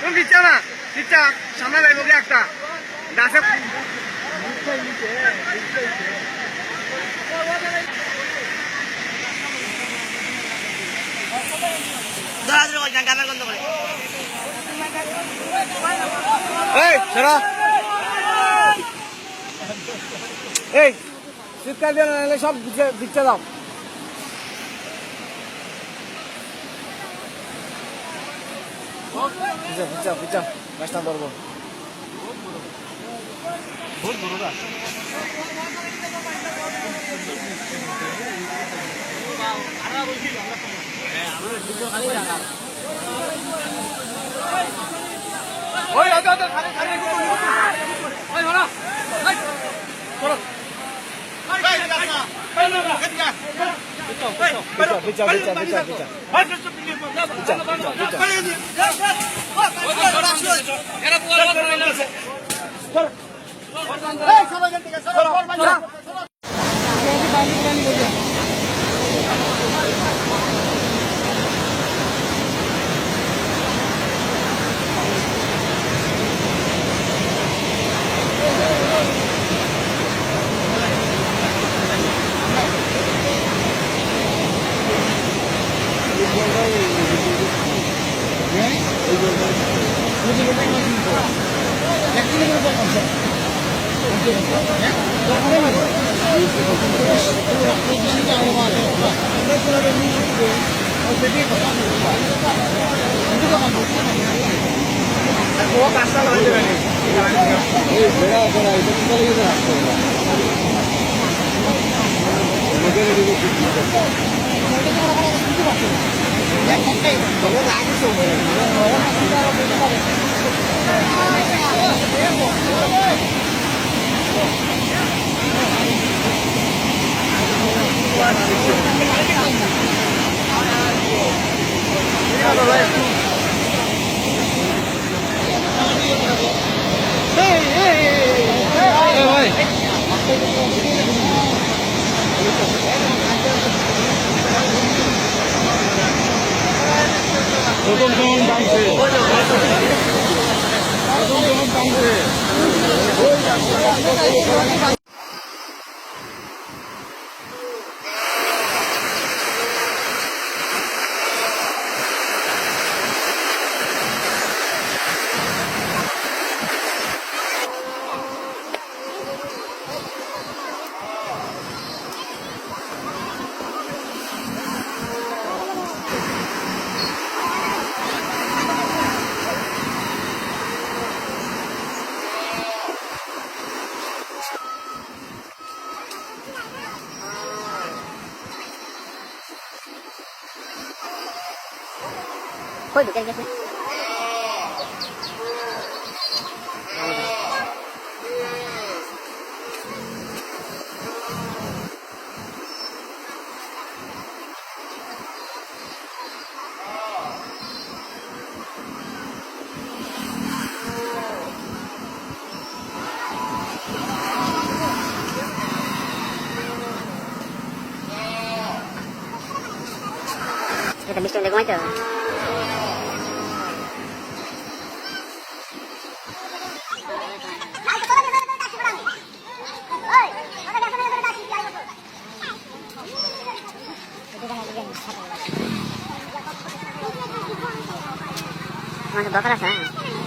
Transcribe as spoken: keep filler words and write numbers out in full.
তুমি দিচ্ছ না, দিচ্ছ, সামনে লাগবো কি একটা? দাসে এই, সরা। এই, চিৎকার দিয়ে না, নাহলে সব দিচ্ছে, দিচ্ছে দাও। পিছা, পিছা, পিছা। গাছটা ধরবো। ওই, ওই, ওই, ওই, খালি, খালি, ওই, ওই, ওই, চলো। পিছা, পিছা, পিছা, পিছা, পিছা। পিছা, পিছা, পিছা, পিছা। কই ঢুকে গেছে? এটা মিষ্টি হলে ঘুমাইতে হবে। আমার তো দরকার আছে, হ্যাঁ।